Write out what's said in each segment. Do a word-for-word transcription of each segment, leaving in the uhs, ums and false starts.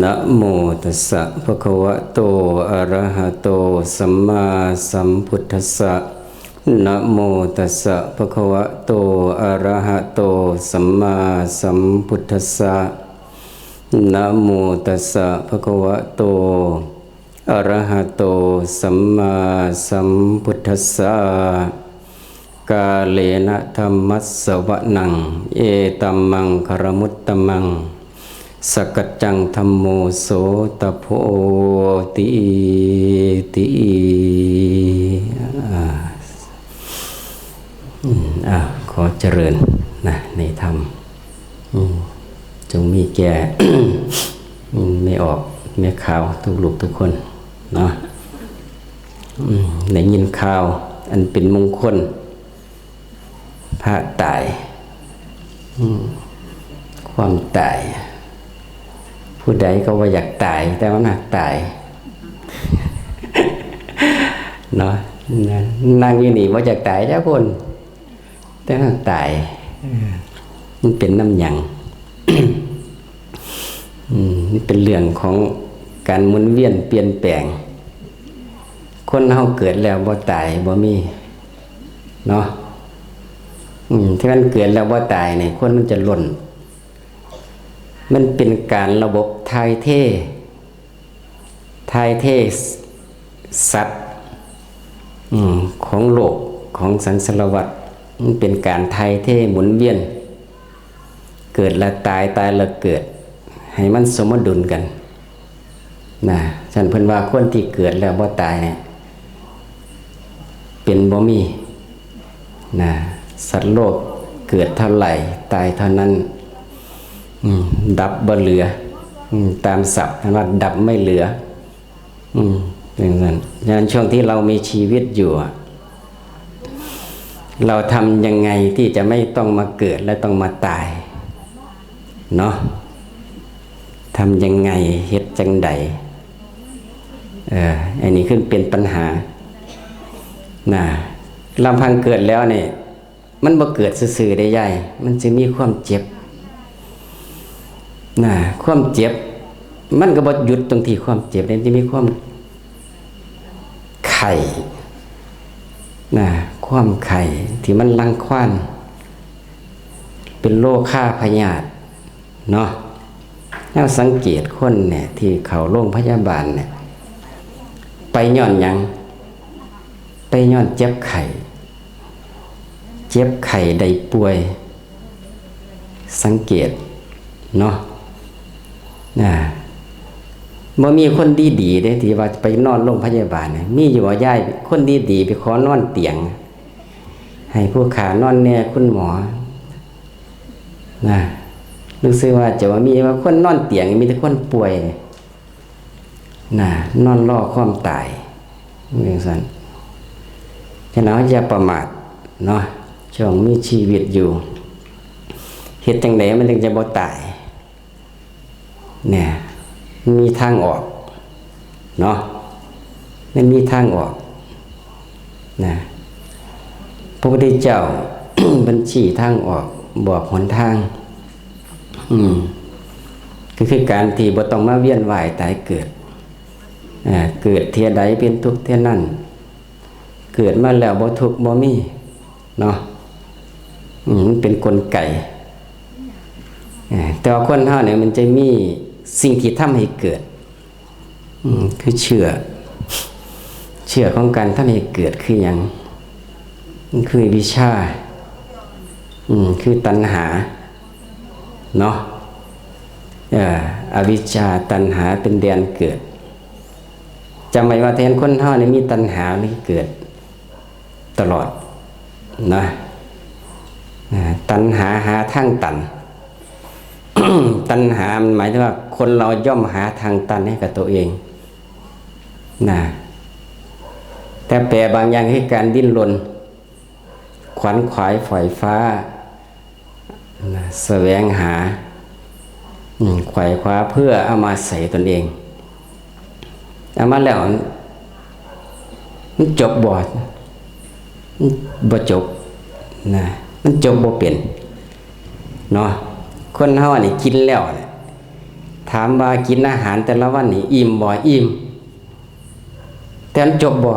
นะโมตัสสะภะคะวะโต อะระหะโต สัมมาสัมพุทธัสสะ นะโมตัสสะภะคะวะโต อะระหะโต สัมมาสัมพุทธัสสะ นะโมตัสสะภะคะวะโต อะระหะโต สัมมาสัมพุทธัสสะ กาเลนะธัมมัสสวะนัง เอตัมมังคารมุตตมัง สักกัจจังธัมโมโสตโพติติ อ่า อืม อ่า ขอเจริญนะ ในธรรม อืม จงมีแก่ อืม แม่ออก แม่ขาว ทุกลูกทุกคน เนาะ อืม ได้ยินข่าว อันเป็นมงคล พระตาย อืม ความตาย ผู้ใดก็ว่าอยากตาย แต่ว่านักตาย เนาะ นั่งอยู่นี่บ่อยากตายจักคน แต่นักตาย เออ มันเป็นนำหยัง อืม มันเป็นเรื่องของการหมุนเวียนเปลี่ยนแปลง คนเฮาเกิดแล้วบ่ตายบ่มี เนาะ อืม ที่มันเกิดแล้วบ่ตายนี่ คนมันจะล่น มันเป็นการระบบถ่ายเท ถ่ายเทสัตว์ อืม ของโลก ของสังสารวัฏ มันเป็นการถ่ายเทหมุนเวียน เกิดและตาย ตายและเกิด ให้มันสมดุลกัน นะ ฉะนั้นเพิ่นว่าคนที่เกิดแล้วบ่ตายเนี่ย เป็นบ่มี นะ สัตว์โลกเกิดเท่าไหร่ ตายเท่านั้น อืม ดับบ่เหลือ อืม ตามศัพท์เพิ่นว่าดับไม่เหลือ อืม อย่างนั้น ฉะนั้นช่วงที่เรามีชีวิตอยู่อะ เราทำยังไงที่จะไม่ต้องมาเกิดและต้องมาตาย เนาะ ทำยังไง เฮ็ดจังใด เออ อันนี้ขึ้นเป็นปัญหา นะ ลำพังเกิดแล้วเนี่ย มันบ่เกิดซื่อๆได้ยาย มันจะมีความเจ็บ นะ ความเจ็บ มันก็บ่หยุดตรงที่ความเจ็บเนี่ย จะมีความไข้ นะ ความไข้ที่มันรังควาน เป็นโรคาพยาธิ เนาะ แนวสังเกตคนเนี่ย ที่เข้าโรงพยาบาลเนี่ย ไปย้อนหยัง ไปย้อนเจ็บไข้ เจ็บไข้ได้ป่วย สังเกต เนาะ นะ บ่มีคนดีๆเด้ ที่ว่าไปนอนโรงพยาบาลเนี่ย มีอยู่บ่ยาย คนดีๆไปขอนอนเตียง ให้ผู้ข้านอนแน่คุณหมอ นะ รู้สึกว่าจะว่ามีว่าคนนอนเตียง มีแต่คนป่วย นะ นอนรอความตาย จังซั่น ฉะนั้นอย่าประมาท เนาะ ช่วงมีชีวิตอยู่ เฮ็ดจังใดมันจึงจะบ่ตาย เนี่ย มันมีทางออก เนาะ มันมีทางออก นะ พระพุทธเจ้า เพิ่นชี้ทางออก บอกหนทาง อืม ก็คือการที่บ่ต้องมาเวียนว่ายตายเกิด อ่า เกิดเทื่อใดเป็นทุกข์เทื่อนั้น เกิดมาแล้วบ่ทุกข์บ่มี เนาะ อืม มันเป็นกลไก อ่า แต่ว่าคนเฮาเนี่ยมันจะมีสิ่งที่ทำให้เกิด อืม คือเชื้อ เชื้อของการทำให้เกิดคือหยัง มันคือวิชชา อืม คือตัณหา เนาะ เอ่อ อวิชชาตัณหาเป็นแดนเกิด จำไว้ว่าแท้คนเฮาเนี่ยมีตัณหานี่เกิดตลอด นะ อ่า ตัณหาหาทางตัน ตัณหามันหมายถึงว่าคนเราย่อมหาทางตันให้กับตัวเอง นะ แต่แปลบางอย่างคือการดิ้นรน ขวนขวายไขว่คว้า นะ แสวงหา อืม ไขว่คว้าเพื่อเอามาใส่ตนเอง เอามาแล้ว มันจบบ่ มันบ่จบ นะ มันจบบ่เป็น เนาะ คนเฮานี่กินแล้วเนี่ย ถามว่ากินอาหารแต่ละวันนี่อิ่มบ่? อิ่ม แต่มันจบบ่?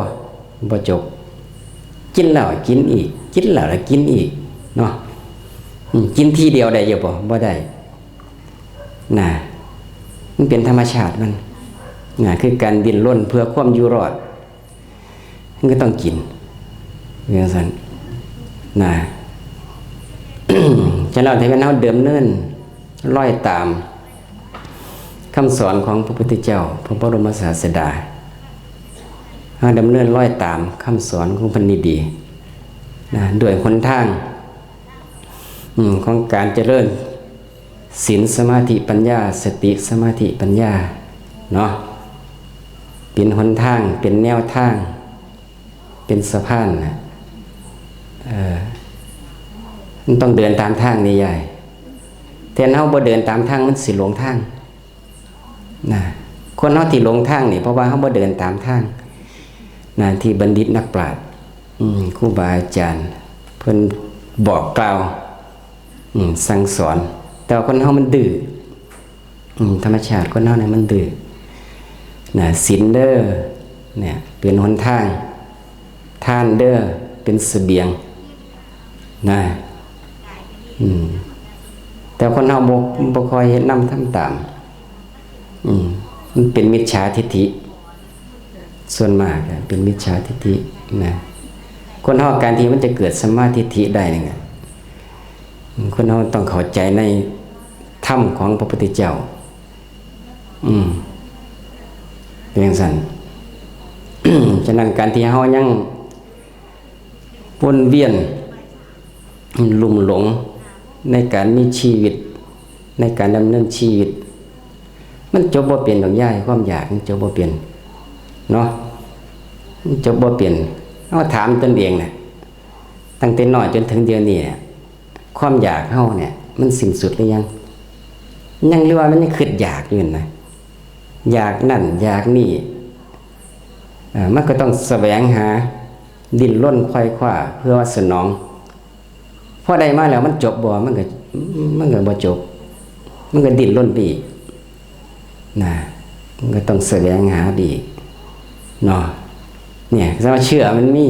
บ่จบ กินแล้วกินอีก กินแล้วกินอีกเนาะ อืม กินทีเดียวได้อยู่บ่? บ่ได้ นะ มันเป็นธรรมชาติมัน นะ คือการดิ้นรนเพื่อความอยู่รอด มันก็ต้องกิน เป็นจั่งซั้น นะ ฉะนั้นถ้าแม่นเฮาดำเนินรอยตามคำสอนของพระพุทธเจ้า พระบรมศาสดา เฮาดำเนินรอยตามคำสอนของเพิ่นดีๆ นะ ด้วยหนทาง อืม ของการเจริญศีล สมาธิ ปัญญา สติ สมาธิ ปัญญา เนาะ เป็นหนทาง เป็นแนวทาง เป็นสะพานน่ะ เออ มันต้องเดินตามทางนี่ยาย แต่เฮาบ่เดินตามทาง มันสิหลงทาง นะ คนเฮาที่หลงทางนี่ เพราะว่าเฮาบ่เดินตามทาง นะ ที่บัณฑิตนักปราชญ์ อืม ครูบาอาจารย์ เพิ่นบอกกล่าว อืม สั่งสอน แต่ว่าคนเฮามันดื้อ อืม ธรรมชาติคนเฮาเนี่ยมันดื้อ นะ ศีลเด้อ เนี่ย เป็นหนทาง ทานเด้อ เป็นเสบียง นะ อืม แต่คนเฮาบ่ บ่ค่อยเฮ็ดนำทำตาม อืม มันเป็นมิจฉาทิฏฐิ ส่วนมากอะเป็นมิจฉาทิฏฐินะ คนเฮาการที่มันจะเกิดสัมมาทิฏฐิได้นี่ไง คนเฮาต้องเข้าใจในธรรมของพระพุทธเจ้า อืม เป็นจั่งซั้น ฉะนั้นการที่เฮายังวนเวียนลุ่มหลงในการมีชีวิต ในการดำเนินชีวิต มันจบบ่เป็นดอกยาย ความอยากมันจบบ่เป็น เนาะ มันจบบ่เป็น เฮาถามตนเองน่ะ ตั้งแต่น้อยจนถึงเดี๋ยวนี้เนี่ย ความอยากเฮาเนี่ย มันสิ้นสุดหรือยัง? ยัง หรือว่ามันยังคิดอยากอยู่นะ? อยากนั่นอยากนี่ เอ่อ มันก็ต้องแสวงหา ดิ้นรนไขว่คว้าเพื่อสนอง พอได้มาแล้วมันจบบ่? มันก็ มันก็บ่จบ มันก็ดิ้นรนไปอีกนะ มันก็ต้องแสวงหาไปอีกเนาะ เนี่ย แสดงว่าเชื้อมันมี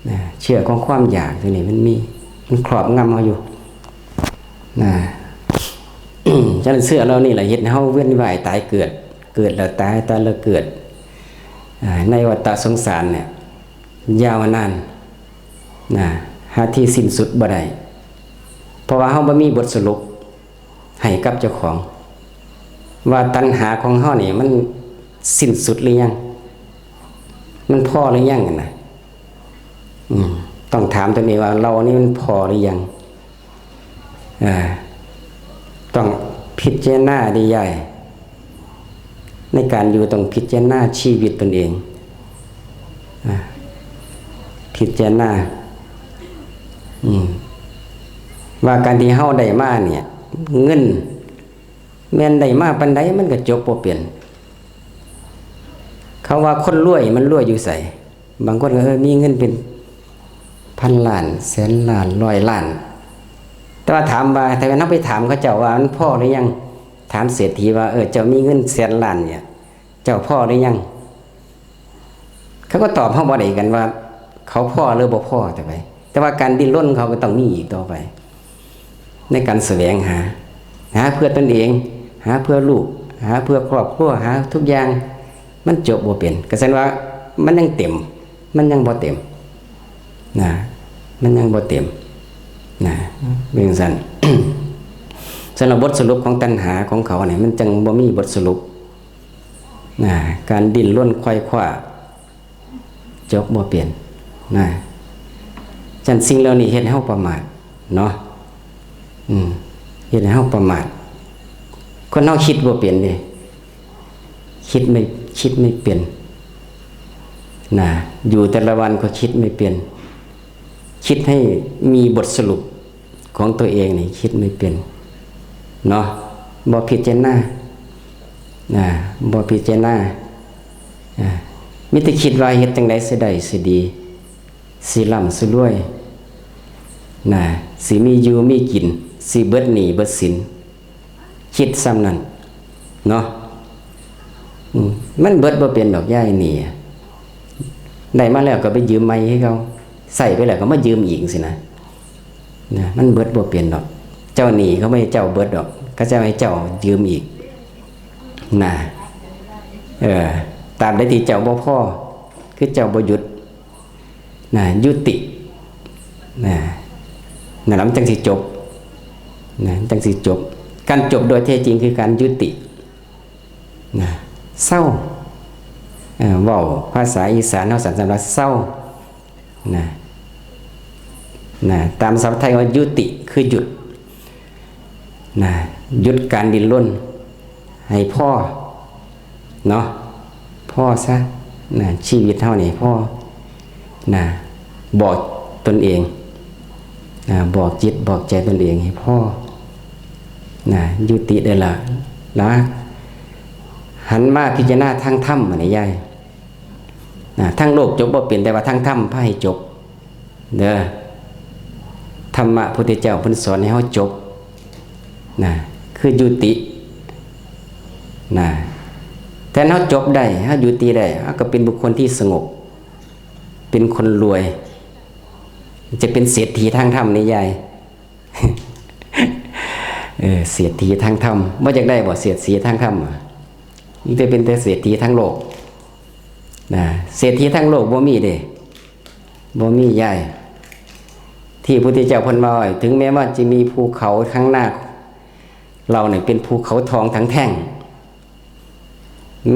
นะ เชื้อของความอยากตัวนี้มันมี มันครอบงำเฮาอยู่ นะ ฉะนั้นเชื้อเหล่านี้แหละเฮ็ดให้เฮาเวียนว่ายตายเกิด เกิดแล้วตาย ตายแล้วเกิด อ่า ในวัฏฏะสงสารเนี่ย ยาวนาน นะ หาที่สิ้นสุดบ่ได้ เพราะว่าเฮาบ่มีบทสรุปให้กับเจ้าของ ว่าตัณหาของเฮานี่มันสิ้นสุดหรือยัง มันพอหรือยังนะ อืม ต้องถามตัวเองว่าเรานี่มันพอหรือยัง อ่า ต้องพิจารณาดีใหญ่ ในการอยู่ต้องพิจารณาชีวิตตนเอง อ่า พิจารณา อืม ว่าการที่เฮาได้มาเนี่ย เงิน แม่นได้มาปานใดมันก็จบบ่เป็น เขาว่าคนรวยมันรวยอยู่ไส บางคนก็ เออ มีเงินเป็นพันล้าน แสนล้าน ร้อยล้าน แต่ว่าถามว่า ถ้าแม่นเฮาไปถามเขาเจ้าว่ามันพอหรือยัง ถามเศรษฐีว่า เออ เจ้ามีเงินแสนล้านเนี่ย เจ้าพอหรือยัง เขาก็ตอบเฮาบ่ได้กันว่า เขาพอหรือบ่พอ แต่ไป แต่ว่าการดิ้นรนเขาก็ต้องมีอีกต่อไป ในการแสวงหา หาเพื่อตนเอง หาเพื่อลูก หาเพื่อครอบครัว หาทุกอย่าง มันจบบ่เป็น ก็แสดงว่ามันยังเต็ม มันยังบ่เต็ม นะ มันยังบ่เต็ม นะ เป็นจั่งซั้น สำหรับบทสรุปของตัณหาของเขาเนี่ย มันจั่งบ่มีบทสรุป นะ การดิ้นรนไขว่คว้า จบบ่เป็น นะ ฉะนั้นสิ่งเหล่านี้เฮ็ดให้เฮาประมาท เนาะ อืม เฮ็ดให้เฮาประมาท คนเฮาคิดบ่เป็นเด้ คิดไม่ คิดไม่เป็น นะ อยู่แต่ละวันก็คิดไม่เป็น คิดให้มีบทสรุปของตัวเองนี่คิดไม่เป็น เนาะ บ่พิจารณา นะ บ่พิจารณา อ่า มีแต่คิดว่าเฮ็ดจั่งใดสิได้สิดี สิร่ำสิรวย นะ สิมีอยู่มีกิน สิเบิดหนี้เบิดสิน คิดส่ำนั้น เนาะ อืม มันเบิดบ่เป็นดอกยายหนี้อะ ได้มาแล้วก็ไปยืมใหม่คือเก่า ใช้ไปแล้วก็มายืมอีกสินะ นะ มันเบิดบ่เป็นดอก เจ้าหนี้เขาบ่ให้เจ้าเบิดดอก เขาจะให้เจ้ายืมอีก นะ เออ ตราบใดที่เจ้าบ่พอ คือเจ้าบ่หยุด นะ ยุติ นะ นั่นล่ะมันจั่งสิจบ นะ จั่งสิจบ การจบโดยแท้จริงคือการยุติ นะ เซา เอ่อ เว้าภาษาอีสานเฮาสันสำหรับเซา นะ นะ ตามศัพท์ไทยว่ายุติ คือหยุด นะ หยุดการดิ้นรน ให้พอ เนาะ พอซะ นะ ชีวิตเฮานี่พอ นะ บอกตนเอง นะ บอกจิต บอกใจตนเองให้พอ นะ ยุติได้ละ นะ หันมาพิจารณาทางธรรม บัดนี้ยาย นะ ทางโลกจบบ่เป็น แต่ว่าทางธรรมพาให้จบ เด้อ ธรรมะพุทธเจ้าเพิ่นสอนให้เฮาจบ นะ คือยุติ นะ แทนเฮาจบได้ เฮายุติได้ เฮาก็เป็นบุคคลที่สงบ เป็นคนรวย จะเป็นเศรษฐีทางธรรมนี่ยาย เออ เศรษฐีทางธรรม บ่อยากได้บ่ เศรษฐีทางธรรมอะ มันจะเป็นแต่เศรษฐีทางโลก นะ เศรษฐีทางโลกบ่มีเด้ บ่มียาย ที่พุทธเจ้าเพิ่นว่าไว้ ถึงแม้ว่าจะมีภูเขาข้างหน้า เราเนี่ยเป็นภูเขาทองทั้งแท่ง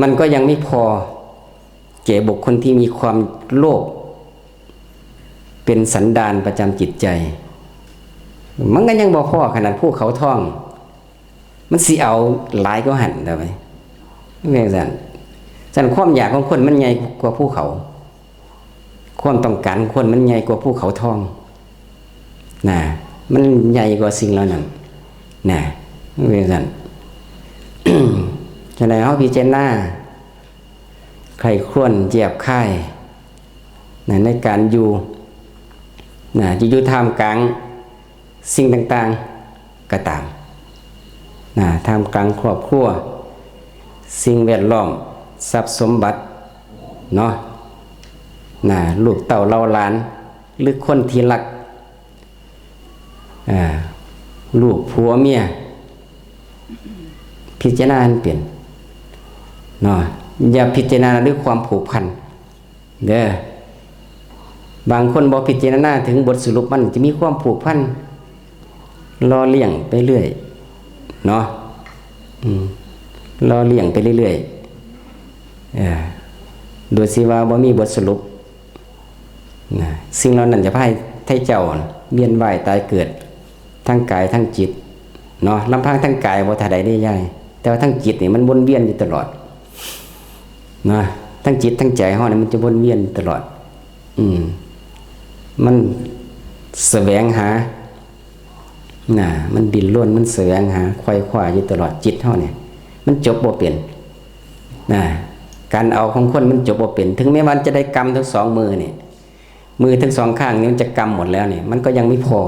มันก็ยังไม่พอแก่บุคคลที่มีความโลภเป็นสันดานประจำจิตใจ มันก็ยังบ่พอขนาดภูเขาทอง มันสิเอาหลายกว่าหั่นเด้อ แม่นจั่งซั้น ซั้นความอยากของคนมันใหญ่กว่าภูเขา ความต้องการของคนมันใหญ่กว่าภูเขาทอง นะ มันใหญ่กว่าสิ่งเหล่านั้น นะ มันเป็นจั่งซั้น ฉะนั้นเฮาพิจารณา ใคร่ครวญแยบคาย นะ ในการอยู่ นะ จะอยู่ท่ามกลางสิ่งต่างๆ ก็ตาม นะ ท่ามกลางครอบครัว สิ่งแวดล้อม ทรัพย์สมบัติ เนาะ นะ ลูกเต้าเหล่าหลาน หรือคนที่รัก อ่า ลูกผัวเมีย พิจารณาให้มันเป็น เนาะ อย่าพิจารณาด้วยความผูกพัน เด้อ บางคนบ่พิจารณาถึงบทสรุป มันจะมีความผูกพัน หล่อเลี้ยงไปเรื่อย เนาะ อืม หล่อเลี้ยงไปเรื่อยๆ เออ โดยที่ว่าบ่มีบทสรุป นะ สิ่งเหล่านั้นจะพาให้เจ้าเวียนว่ายตายเกิด ทั้งกายทั้งจิต เนาะ ลำพังทั้งกายบ่เท่าใดเด้ยาย แต่ว่าทั้งจิตนี่มันวนเวียนอยู่ตลอด นะ ทั้งจิตทั้งใจเฮานี่มันจะวนเวียนอยู่ตลอด อืม มันแสวงหา นะ มันดิ้นรน มันแสวงหา ไขว่คว้าอยู่ตลอด จิตเฮาเนี่ย มันจบบ่เป็น นะ การเอาของคนมันจบบ่เป็น ถึงแม้ว่าจะได้กำทั้งสองมือเนี่ย มือทั้งสองข้างนี่มันจะกำหมดแล้วเนี่ย มันก็ยังไม่พอ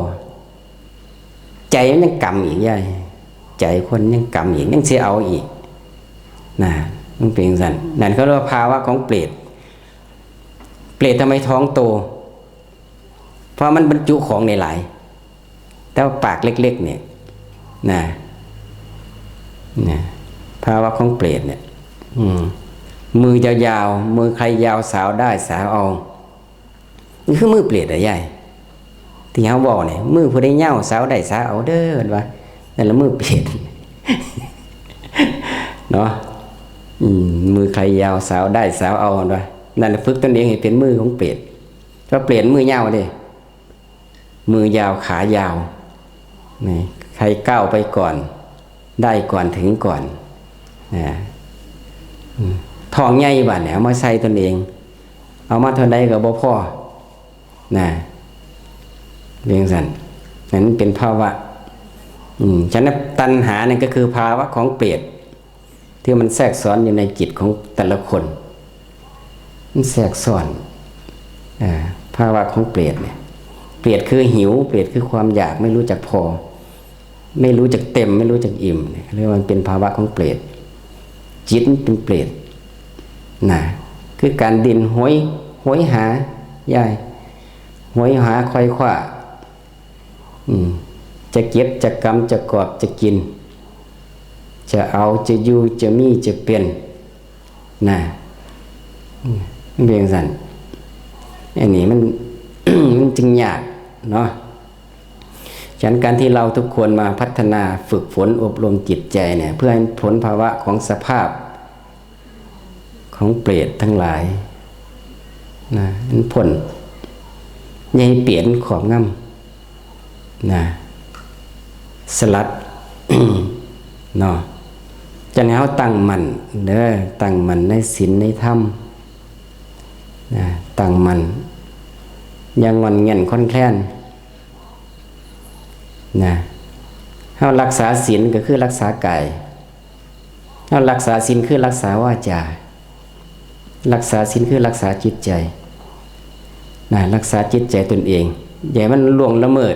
ใจมันยังกำอีกยาย ใจคนยังกำอีก ยังสิเอาอีก นะ มันเป็นจั่งซั้น นั่นเขาเรียกว่าภาวะของเปรต เปรตทำไมท้องโต เพราะมันบรรจุของได้หลาย แต่ว่าปากเล็กๆ เนี่ย นะ นะ ภาวะของเปรตเนี่ย อืม มือยาวๆ มือใครยาวสาวได้สาวเอา นี่คือมือเปรตอะยาย ที่เฮาเว้าเนี่ย มือผู้ใดยาวสาวได้สาวเอาเด้อ เพิ่นว่า นั่นละมือเปรต เนาะ อืม มือใครยาวสาวได้สาวเอา เพิ่นว่า นั่นละฝึกตนเองให้เป็นมือของเปรต เพราะเปรตมือยาวเด้ มือยาวขายาว นี่ ใครก้าวไปก่อน ได้ก่อนถึงก่อน นะ อืม ท้องใหญ่บาดเนี่ย เอามาใส่ตนเอง เอามาเท่าใดก็บ่พอ นะ เป็นจั่งซั้น นั่นเป็นภาวะ อืม ฉะนั้นตัณหาเนี่ยก็คือภาวะของเปรต ที่มันแทรกซ้อนอยู่ในจิตของแต่ละคน มันแทรกซ้อน อ่า ภาวะของเปรตเนี่ย เปรตคือหิว เปรตคือความอยาก ไม่รู้จักพอ ไม่รู้จักเต็ม ไม่รู้จักอิ่มเนี่ย เรียกว่ามันเป็นภาวะของเปรต จิตมันเป็นเปรตนะ คือการดิ้นโหย โหยหา ยาย โหยหาไขว่คว้า อืม จะเก็บ จะกำ จะกอบ จะกิน จะเอา จะอยู่ จะมี จะเป็น นะ อืม มันเป็นจั่งซั้น อันนี้มัน มันจึงยากเนาะ ฉะนั้นการที่เราทุกคนมาพัฒนาฝึกฝนอบรมจิตใจเนี่ย เพื่อให้พ้นภาวะของสภาพ ของเปรตทั้งหลายนะ มันพ้น อย่าให้เปรตมันครอบงำนะ สลัด เนาะ จั่งให้เฮาตั้งมั่นเด้อ ตั้งมั่นในศีลในธรรมนะ ตั้งมั่น อย่างง่อนแง่นคลอนแคลนนะ เฮารักษาศีลก็คือรักษากาย เฮารักษาศีลคือรักษาวาจา รักษาศีลคือรักษาจิตใจนะ รักษาจิตใจตนเอง อย่าให้มันล่วงละเมิด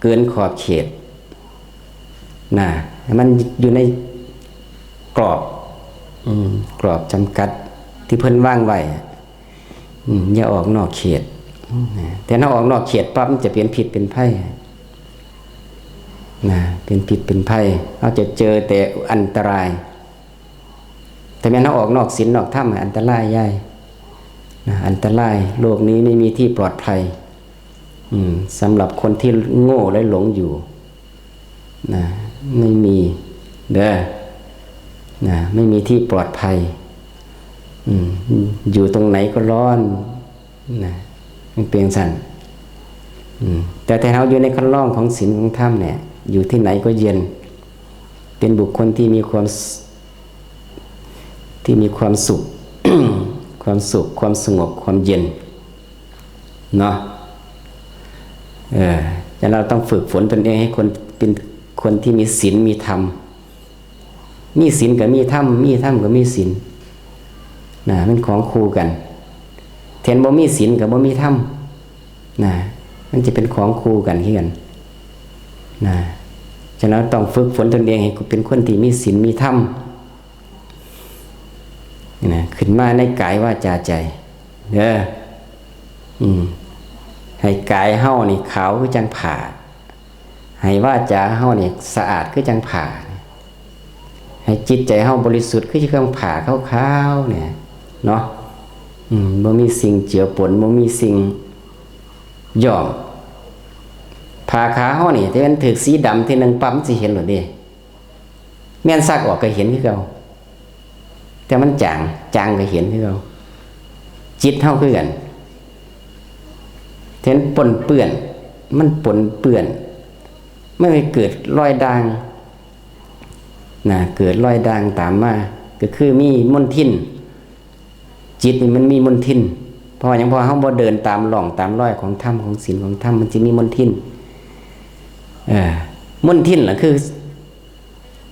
เกินขอบเขตนะ ให้มันอยู่ในกรอบ อืม กรอบจำกัดที่เพิ่นวางไว้อะ อืม อย่าออกนอกเขตนะ แต่ถ้าออกนอกเขตปั๊บมันจะเป็นพิษเป็นภัยนะ เป็นพิษเป็นภัย เฮาจะเจอแต่อันตราย แต่แม้นเฮาออกนอกศีลนอกธรรมอะ อันตรายยายนะ อันตราย โลกนี้ไม่มีที่ปลอดภัย อืม สำหรับคนที่โง่และหลงอยู่นะ ไม่มีเด้อนะ ไม่มีที่ปลอดภัย อืม อยู่ตรงไหนก็ร้อนนะ มันเป็นจั่งซั้น อืม แต่ถ้าเฮาอยู่ในคันลองของศีลของธรรมเนี่ย อยู่ที่ไหนก็เย็น เป็นบุคคลที่มีความส- ที่มีความสุข ความสุข ความสงบ ความเย็น เนาะ เออ ฉะนั้นเราต้องฝึกฝนตนเองให้คนเป็นคนที่มีศีลมีธรรม มีศีลก็มีธรรม มีธรรมก็มีศีล นะ มันของคู่กัน แทนบ่มีศีลก็บ่มีธรรม นะ มันจะเป็นของคู่กันคือกัน นะ ฉะนั้นต้องฝึกฝนตนเองให้เป็นคนที่มีศีลมีธรรม นะ ขึ้นมาในกายวาจาใจ เด้อ อืม ให้กายเฮานี่ขาวคือจั่งผ้า ให้วาจาเฮานี่สะอาดคือจั่งผ้า ให้จิตใจเฮาบริสุทธิ์คือจั่งผ้าขาวๆเนี่ย เนาะ อืม บ่มีสิ่งเจือปน บ่มีสิ่งย้อม ผ้าขาวเฮานี่ ที่มันถืกสีดำทีหนึ่งปั๊บ มันสิเห็นโลดเด้ แม่นซักออกก็เห็นคือเก่า แต่มันจาง จางก็เห็นคือเก่า จิตเฮาคือกัน เห็นปนเปื้อน มันปนเปื้อน มันก็เกิดรอยด่าง นะ เกิดรอยด่างตามมา ก็คือมีมลทิน จิตนี่มันมีมลทิน เพราะว่าหยัง เพราะว่าเฮาบ่เดินตามร่องตามรอยของธรรม ของศีลของธรรม มันจะมีมลทิน เออ มลทินล่ะคือ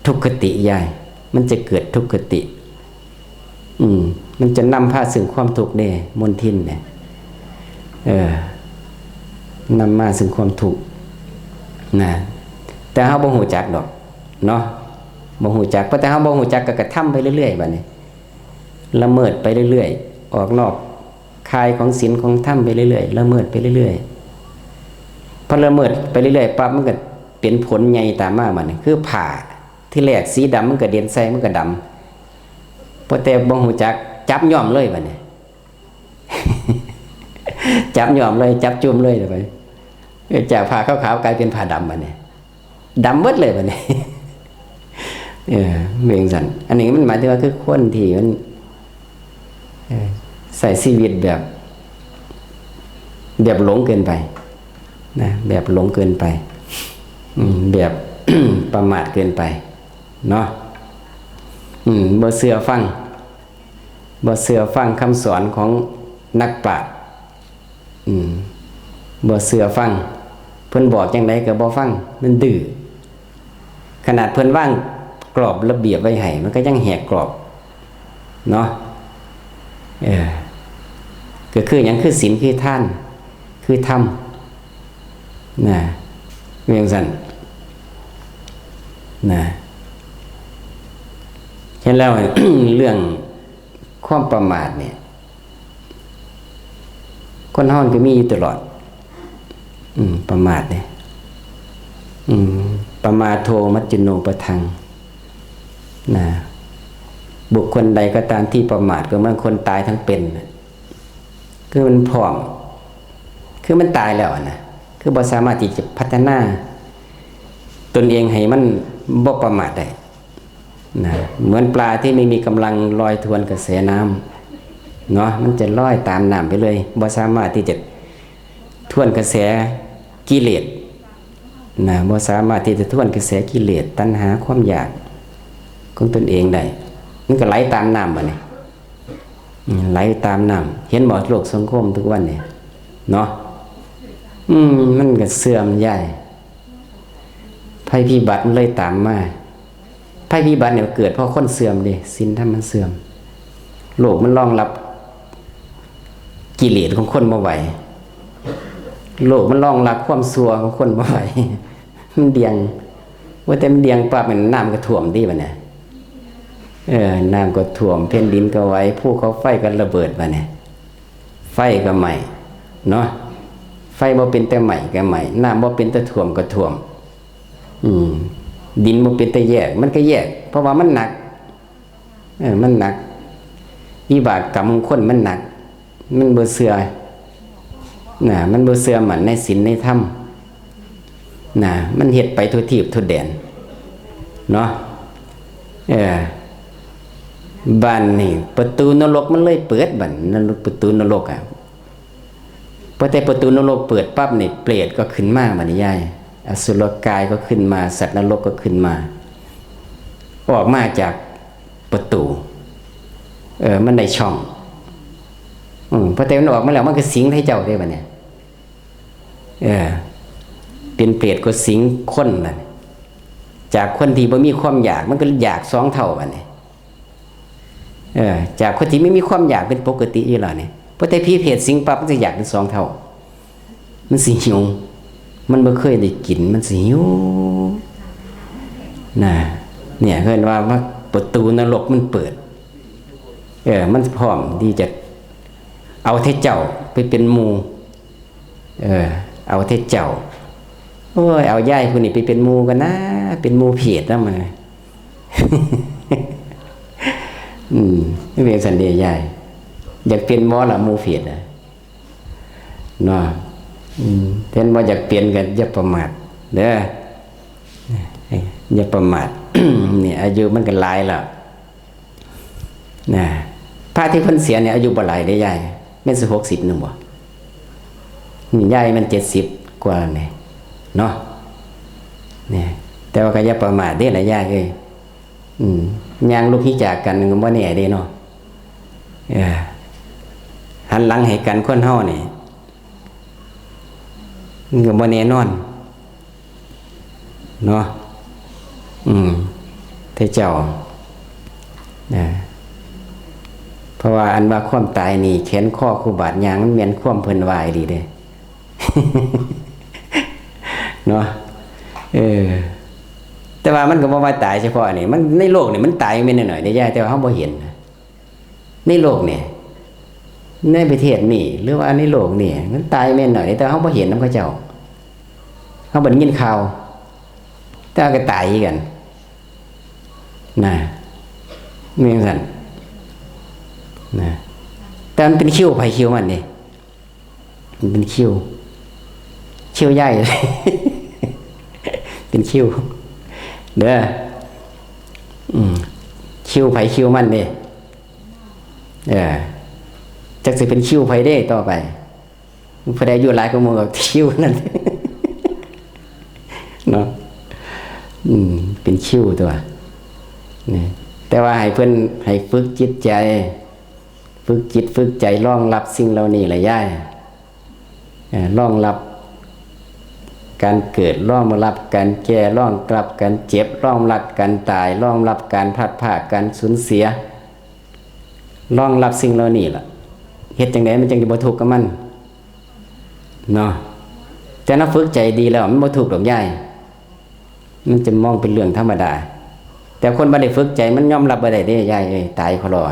ทุกขติยาย มันจะเกิดทุกขติ อืม มันจะนำพาซึ่งความทุกข์เด้ มลทินเนี่ย เออ นำมาซึ่งความทุกข์ นะ แต่เฮาบ่ฮู้จักดอก เนาะ บ่ฮู้จัก เพราะแต่เฮาบ่ฮู้จักก็กระทำไปเรื่อยๆ บัดนี้ ละเมิดไปเรื่อยๆ ออกนอกข่ายของศีลของธรรมไปเรื่อยๆ ละเมิดไปเรื่อยๆ พอละเมิดไปเรื่อยๆ ปั๊บ มันก็เป็นผลใหญ่ตามมาบัดนี้ คือผ้า ที่แรกสีดำ มันก็เด่นใส่ มันก็ดำ พอแต่บ่ฮู้จัก จับย้อมเลยบัดนี้ จับย้อมเลย จับจุ่มเลยไป เออ จากผ้าขาวๆ กลายเป็นผ้าดำบัดนี้ ดำหมดเลยบัดนี้ เออ เป็นจั่งซั้น อันนี้มันหมายถึงว่าคือคนที่มัน เออ ใช้ชีวิตแบบ แบบหลงเกินไป นะ แบบหลงเกินไป อืม แบบ ประมาทเกินไป เนาะ อืม บ่เชื่อฟัง บ่เชื่อฟังคำสอนของนักปราชญ์ อืม บ่เชื่อฟัง เพิ่นบอกจั่งใดก็บ่ฟัง มันดื้อ ขนาดเพิ่นวางกรอบระเบียบไว้ให้ มันก็ยังแหกกรอบ เนาะ เออ ก็คือหยัง คือศีล คือทาน คือธรรม นะ เป็นจั่งซั้น นะ เห็นแล้ว เรื่องความประมาทเนี่ย คนเฮามันก็มีอยู่ตลอด อืม ประมาทเนี่ย อืม ปมาโทมัจจุโนปทัง นะ บุคคลใดก็ตามที่ประมาทก็เหมือนคนตายทั้งเป็นน่ะ คือมันพร้อม คือมันตายแล้วอะนะ คือบ่สามารถที่จะพัฒนาตนเองให้มันบ่ประมาทได้ นะ เหมือนปลาที่ไม่มีกำลังลอยทวนกระแสน้ำเนาะ มันจะลอยตามน้ำไปเลย บ่สามารถที่จะทวนกระแสกิเลส นะ บ่สามารถที่จะทวนกระแสกิเลส ตัณหา ความอยากของตนเองได้ มันก็ไหลตามน้ำบัดนี้ อืม ไหลตามน้ำ เห็นบ่ โลกสังคมทุกวันเนี่ย เนาะ อืม มันก็เสื่อมยาย ภัยพิบัติมันเลยตามมา ภัยพิบัติเนี่ยเกิดเพราะคนเสื่อมเด้ ศีลธรรมมันเสื่อม โลกมันรองรับกิเลสของคนบ่ไหว โลกมันรองรับความชั่วของคนบ่ไหว มันเดี่ยง ว่าแต่มันเดี่ยงปั๊บ มันน้ำก็ท่วมติบัดเนี่ย เออ น้ำก็ท่วม แผ่นดินก็ไหว ภูเขาไฟก็ระเบิดบัดเนี่ย ไฟก็ไหม้ เนาะ ไฟบ่เป็นแต่ไหม้ก็ไหม้ น้ำบ่เป็นแต่ท่วมก็ท่วม อืม ดินบ่เป็นแต่แยก มันก็แยก เพราะว่ามันหนัก เออ มันหนัก วิบากกรรมของคนมันหนัก มันบ่เชื่อ นะ มันบ่เชื่อมั่นในศีลในธรรม นะ มันเฮ็ดไปทั่วทีปทั่วแดน เนาะ เออ บัดนี้ประตูนรกมันเลยเปิด บัดนรก ประตูนรกอะ พอแต่ประตูนรกเปิดปั๊บนี่ เปรตก็ขึ้นมาบัดนี้ยาย อสุรกายก็ขึ้นมา สัตว์นรกก็ขึ้นมา ออกมาจากประตู เออ มันได้ช่อง อืม พอแต่มันออกมาแล้ว มันก็สิงไทเจ้าเด้บัดเนี่ย เออ เป็นเปรตก็สิงคนบัดนี้ จากคนที่บ่มีความอยาก มันก็อยากสองเท่าบัดนี้ เออ จากคนที่ไม่มีความอยากเป็นปกติอยู่แล้วนี่ พอแต่ผีเปรตสิงปั๊บ มันสิอยากเป็นสองเท่า มันสิหิว มันบ่เคยได้กิน มันสิหิว นะ เนี่ย เพิ่นว่า ว่าประตูนรกมันเปิด เออ มันพร้อมที่จะเอาแต่เจ้าไปเป็นหมู่ เออ เอาแต่เจ้า โอ้ย เอายายผู้นี้ไปเป็นหมู่กันนะ เป็นหมู่เปรตนำมัน อืม นี่เป็นสันเดียยาย อยากเป็นหมอละหมู่เปรตนะ เนาะ อืม แทนบ่อยากเป็นก็อย่าประมาทเด้อ อย่าประมาท นี่อายุมันก็หลายแล้ว นะ พระที่เพิ่นเสียเนี่ยอายุบ่หลายเด้ยาย แม่นสิหกสิบหนึ่งบ่ นี่ยายมันเจ็ดสิบกว่านี่ เนาะ เนี่ย แต่ว่าก็อย่าประมาทเด้ล่ะยายเอ้ย อืม ย่างลุกฮิ้วจากกันก็บ่แน่เด้เนาะ เออ หันหลังให้กันคนเฮานี่ มันก็บ่แน่นอน เนาะ อืม แต่เจ้า นะ เพราะว่าอันว่าความตายนี่ แขนคอคู่บาดยาง มันแม่นความเพิ่นว่าอีหลีเด้ เนาะ เออ แต่ว่ามันก็บ่ว่าตายเฉพาะอันนี้ มันในโลกนี่มันตายแม่นน้อยๆเด้ยาย แต่ว่าเฮาบ่เห็นนะ ในโลกนี่ ในประเทศนี่ หรือว่าในโลกนี่ มันตายแม่นน้อย แต่เฮาบ่เห็นนำเขาเจ้า เฮาบ่ได้ยินข่าว แต่ว่าก็ตายคือกัน นะ แม่นจั่งซั้น นะ แต่มันเป็นคิวไผคิวมันเด้ มันเป็นคิว คิวยาย เป็นคิว เด้อ อืม คิวไผคิวมันเด้ เออ จักสิเป็นคิวไผเด้ต่อไป ผู้ใดอายุหลายกว่าหมู่ก็คิวนั่น เนาะ อืม เป็นคิวตัว นี่ แต่ว่าให้เพิ่น ให้ฝึกจิตใจ ฝึกจิตฝึกใจรองรับสิ่งเหล่านี้ล่ะยาย เอ่อ รองรับการเกิด รองรับการแก่ รองรับการเจ็บ รองรับการตาย รองรับการพลัดพราก การสูญเสีย รองรับสิ่งเหล่านี้ล่ะ เฮ็ดจั่งใดมันจั่งสิบ่ทุกข์กับมัน เนาะ แต่เฮาฝึกใจดีแล้ว มันบ่ทุกข์ดอกยาย มันจะมองเป็นเรื่องธรรมดา แต่คนบ่ได้ฝึกใจมันยอมรับบ่ได้เด้ยายเอ้ย ตายเขารอ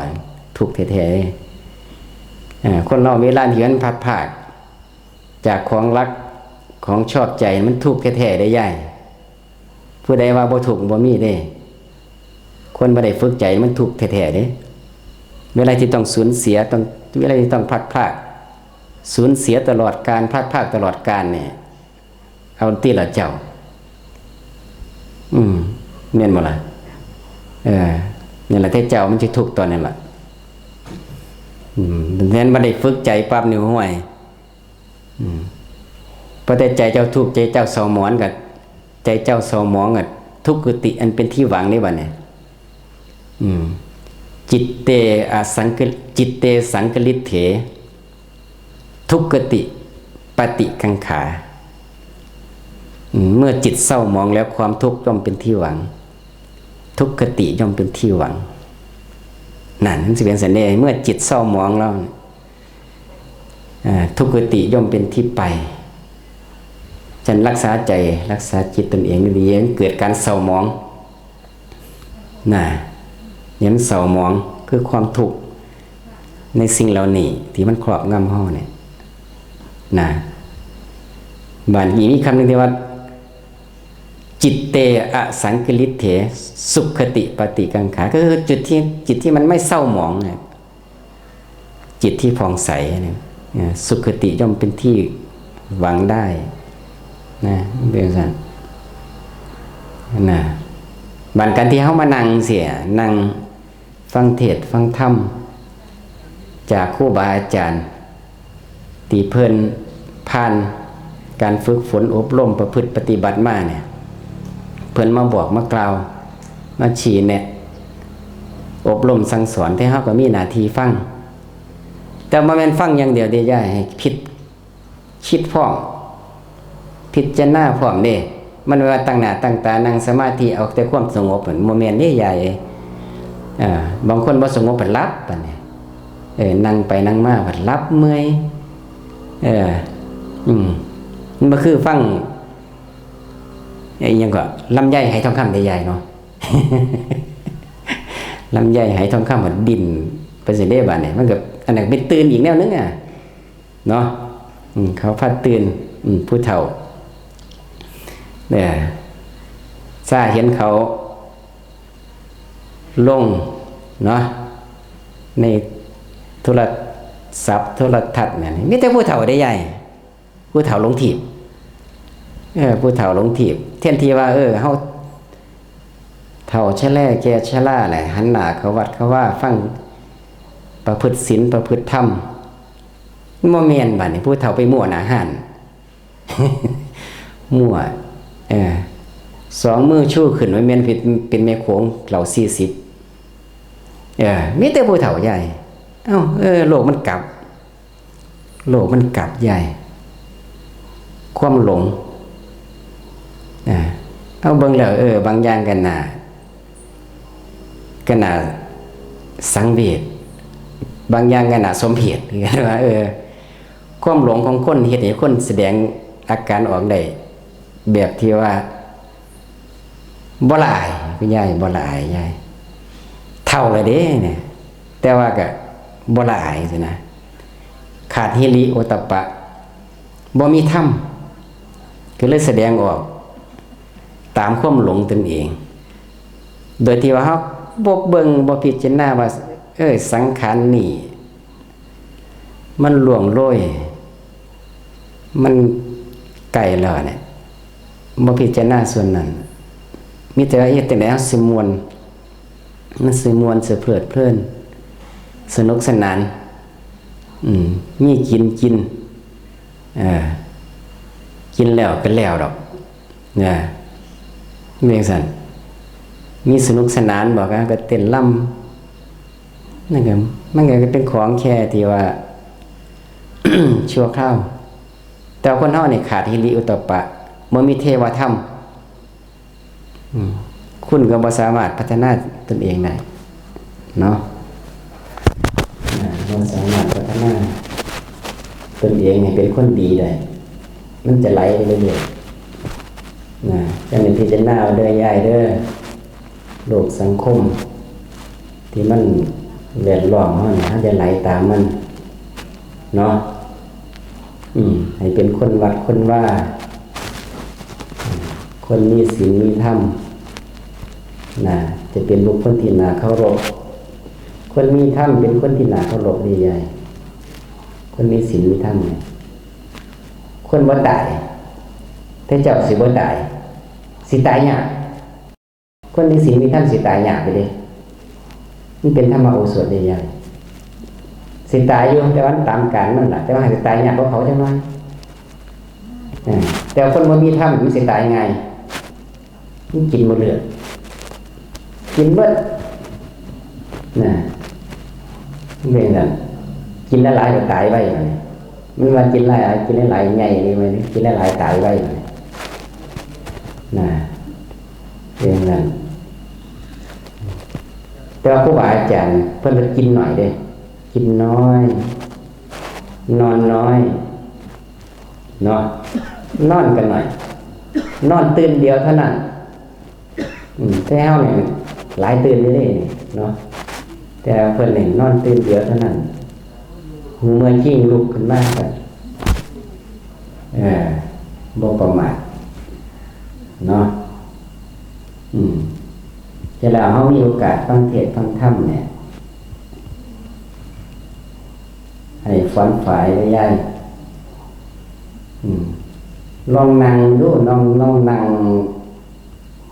ทุกข์แท้ๆเด้ อ่า คนเราเวลาที่มันพลัดพรากจากของรักของชอบใจมันทุกข์แท้ๆเด้ยาย ผู้ใดว่าบ่ทุกข์บ่มีเด้ คนบ่ได้ฝึกใจมันทุกข์แท้ๆเด้ เวลาที่ต้องสูญเสีย ต้อง เวลาที่ต้องพลัดพราก สูญเสียตลอดกาล พลัดพรากตลอดกาลเนี่ย เอาติล่ะเจ้า อืม แม่นบ่ล่ะ เออ นี่แหละที่เจ้ามันสิทุกข์ตอนนั้นล่ะ อืม แทนบ่ได้ฝึกใจปั๊บนี่ ห่วย อืม พอแต่ใจเจ้าทุกข์ ใจเจ้าเศร้าหมองก็ ใจเจ้าเศร้าหมองก็ ทุกขติอันเป็นที่หวังนี่บัดนี้ อืม จิตเตอสังก จิตเตสังกลิเถ ทุกขติปฏิกังขา อืม เมื่อจิตเศร้าหมองแล้วความทุกข์ย่อมเป็นที่หวัง ทุกขติย่อมเป็นที่หวัง นั่นมันสิเป็นสันเด เมื่อจิตเศร้าหมองแล้ว อ่า ทุกขติย่อมเป็นที่ไป ฉันรักษาใจ รักษาจิตตนเองดีๆ เกิดการเศร้าหมอง นะ เนี่ยมันเศร้าหมอง คือความทุกข์ในสิ่งเหล่านี้ที่มันครอบงำเฮาเนี่ย นะ บาดนี้มีคำหนึ่งที่ว่า จิตเตอสังกลิเถ สุขติปฏิกังขา ก็คือจุดที่ จิตที่มันไม่เศร้าหมองเนี่ย จิตที่ผ่องใสเนี่ย เอ่อ สุขติย่อมเป็นที่หวังได้ นะ เป็นซั่น นะ บาดการที่เฮามานั่งเสีย นั่งฟังเทศน์ฟังธรรม จากครูบาอาจารย์ ที่เพิ่นผ่านการฝึกฝนอบรมประพฤติปฏิบัติมาเนี่ย เพิ่นมาบอกมากล่าว มาชี้แนะ อบรมสั่งสอน แต่เฮาก็มีหน้าที่ฟัง แต่บ่แม่นฟังอย่างเดียวเด้ยาย ให้คิด คิดพร้อม พิจารณาพร้อมเด้ มันว่าตั้งหน้าตั้งตานั่งสมาธิเอาแต่ความสงบ มันบ่แม่นเด้ยายเอ้ย อ่า บางคนบ่สงบ เพิ่นหลับ บัดนี้ เออ นั่งไปนั่งมา เพิ่นหลับเมื่อย เออ อืม มันบ่คือฟัง ไอ้หยังก็ ลำไยไหทองคำเด้ยายเนาะ ลำไยไหทองคำมันดิ้นไปสิเด้ บัดนี้ มันก็ อันนั้นเป็นตื่นอีกแนวนึงอะ เนาะ อืม เขาพาตื่น อืม ผู้เฒ่า เนี่ย ซาเห็นเขาลง เนาะ ในโทรศัพท์โทรทัศน์เนี่ย มีแต่ผู้เฒ่าเด้ยาย ผู้เฒ่าลงถีบ เออ ผู้เฒ่าลงถีบ แทนที่ว่า เออ เฮา เฒ่าชะแลแก่ชะลาแหละ หันหน้าเข้าวัดเข้าวา ฟัง ประพฤติศีลประพฤติธรรม บ่แม่น บัดนี้ผู้เฒ่าไปมั่วหน้าฮ้าน มั่ว เออ สองมือชูขึ้น ว่าแม่นเป็น เป็นแม่โขงเหล่าสี่สิบ เออ มีแต่ผู้เฒ่ายาย เอ้า เออ โลกมันกลับ โลกมันกลับยาย ความหลง อ่า เอาเบิ่งแล้ว เออ บางอย่างก็น่า ก็น่าสังเวช บางอย่างก็น่าสมเพช คือกันว่า เออ ความหลงของคนเฮ็ดให้คนแสดงอาการออกได้ แบบที่ว่า บ่ละอาย คุณยาย บ่ละอายยาย เฒ่าแล้วเด้เนี่ย แต่ว่าก็บ่ละอายสินะ ขาดฮิริโอตตัปปะ บ่มีธรรม ก็เลยแสดงออกตามความหลงตนเอง โดยที่ว่าเฮาบ่เบิ่ง บ่พิจารณาว่า เอ้ย สังขารนี่ มันล่วงโรย มันใกล้แล้วเนี่ย บ่พิจารณาส่วนนั้น มีแต่ว่าเฮ็ดจั่งใดเฮาสิม่วน มันสิม่วน สิเพลิดเพลิน สนุกสนาน อืม มีกินกิน เออ กินแล้วก็แล้วดอก นะ เป็นจั่งซั้น มีสนุกสนานบ่ ก็เต้นรำ นั่นก็ มันก็เป็นของแค่ที่ว่า ชั่วคราว แต่ว่าคนเฮานี่ขาดฮิริโอตตัปปะ บ่มีเทวธรรม อืม คุณก็บ่สามารถพัฒนาตนเองได้ เนาะ อ่า บ่สามารถพัฒนาตนเองให้เป็นคนดีได้ มันจะไหลไปเรื่อยๆ นะ จั่งได้พิจารณาเอาเด้อยายเด้อ โลกสังคม ที่มันแวดล้อมเฮานี่ เฮาจะไหลตามมัน เนาะ อืม ให้เป็นคนวัดคนวา อืม คนมีศีลมีธรรม นะ จะเป็นบุคคลที่น่าเคารพ คนมีธรรมเป็นคนที่น่าเคารพเด้ยาย คนมีศีลมีธรรมเนี่ย คนบ่ตาย แต่เจ้าสิบ่ตาย สิตายยาก คนมีศีลมีธรรมสิตายยากอยู่เด้ มันเป็นธรรมโอสถเด้ยาย สิตายอยู่ แต่ว่ามันตามกาลมันล่ะ แต่ว่าให้สิตายยากกว่าเขาจักหน่อย เออ แต่ว่าคนบ่มีธรรมมันสิตายง่าย มันกินบ่เลือก กินเบิด นะ มันเป็นจั่งซั้น กินหลายๆ ก็ตายไวบัดนี้ มันว่ากินหลายๆ กินหลายๆ ใหญ่นี่บัดนี้ กินหลายๆ ตายไวบัดนี้ นะ เป็นจั่งซั้น แต่ว่าครูบาอาจารย์เพิ่นก็กินน้อยเด้ กินน้อย นอนน้อย เนาะ นอนก็น้อย นอนตื่นเดียวเท่านั้น อืม แต่เฮานี่หลายตื่นอยู่เด้เนาะ แต่เพิ่นนี่นอนตื่นเดียวเท่านั้น หูเมื่อคิงลุกขึ้นมาก็ เออ บ่ประมาท เนาะ อืม จะแล้วเฮามีโอกาสฟังเทศน์ฟังธรรมเนี่ย ให้ฝันฝ่ายได้ยาย อืม ลองนั่งดู ลอง ลองนั่ง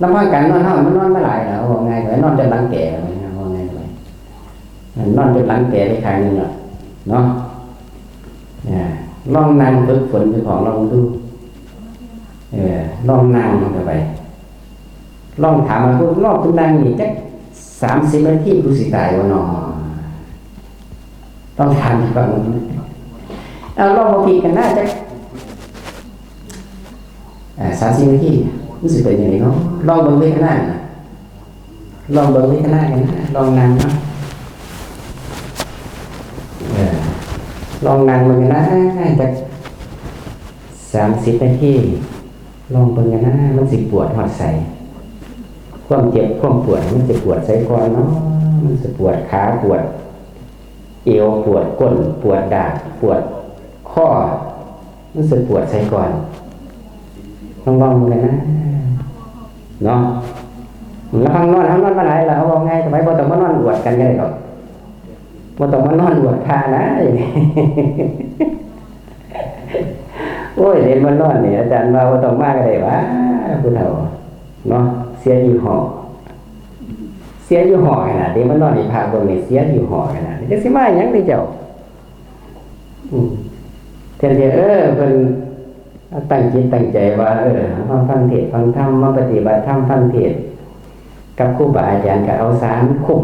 ลำพังการนอนเฮามันนอนมาหลายแล้ว เอาว่าง่ายไป นอนจนหลังแก่แล้วนะ เอาว่าง่ายไป นอนจนหลังแก่ไปข้างหนึ่งแล้ว เนาะ อ่า ลองนั่งฝึกฝนเจ้าของลองดู เออ ลองนั่งเข้าไป ลองถามว่า พวกลองคุณนั่งนี่จักสามสิบนาที กูสิตายบ่น้อ ต้องถามดีกว่า เอาลองมาผิดกันนะจัก อ่า สามสิบนาที มันสิเป็นจั่งใดเนาะ ลองเบิ่งเวทนานะ ลองเบิ่งเวทนากันนะ ลองนั่งเนาะ เออ ลองนั่งเบิ่งกันนะ จักสามสิบนาที ลองเบิ่งกันนะ มันสิปวดฮอดไส ความเจ็บความปวดมันสิปวดไสก่อนเนาะ มันสิปวดขา ปวดเอว ปวดก้น ปวดดาก ปวดคอ มันสิปวดไสก่อน ลองลองเบิ่งกันนะ เนาะ ลำพังนอน เฮานอนมาหลายแล้ว เอาว่าง่าย สมัยบ่ต้องมานอนอวดกันก็ได้ดอก บ่ต้องมานอนอวดพระนะ โอ้ย เห็นมานอนนี่ อาจารย์ว่าบ่ต้องมาก็ได้วะ ผู้เฒ่า เนาะ เสียยี่ห้อ เสียยี่ห้อขนาดนี้ มานอนให้พระเบิ่งนี่ เสียยี่ห้อขนาดนี้ จักสิมาหยังเด้เจ้า อืม แทนที่ เออ เพิ่น ตั้งจิตตั้งใจว่า เออ มาฟังเทศน์ฟังธรรม มาปฏิบัติธรรม ฟังเทศน์กับครูบาอาจารย์ ก็เอาสามคุ้ม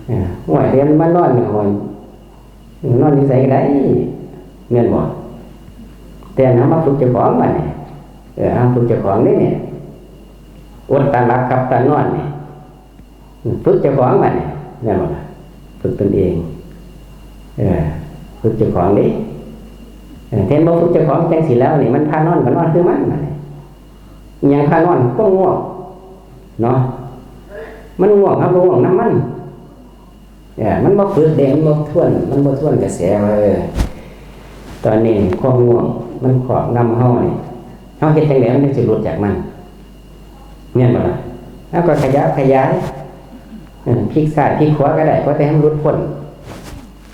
เออ โอ้ย เดี๋ยวมานอนนี่ โอ้ย นอนอยู่ไสก็ได้ แม่นบ่ แต่เฮามาฝึกเจ้าของบัดนี้ เออ เฮาฝึกเจ้าของนี่เนี่ย อดตาหลับขับตานอนนี่ ฝึกเจ้าของบัดนี้ แม่นบ่ล่ะ ฝึกตนเอง เออ ฝึกเจ้าของเด้ เออ แทนบ่ฝึกเจ้าของจังสิแล้วนี่ มันพานอนก็นอนคือมันบัดนี้ อิหยังพานอน ความง่วง เนาะ มันง่วง เฮาก็ง่วงนำมัน เออ มันบ่ฝึกเด้ มันบ่ทวน มันบ่ทวนกระแสว่า เออ ตอนนี้ความง่วงมันครอบงำเฮานี่ เฮาเฮ็ดจั่งใดมันจั่งสิหลุดจากมัน แม่นบ่ล่ะ เฮาก็ขยับขยาย เออ พลิกซ้ายพลิกขวาก็ได้ ขอแต่ให้มันหลุดพ้น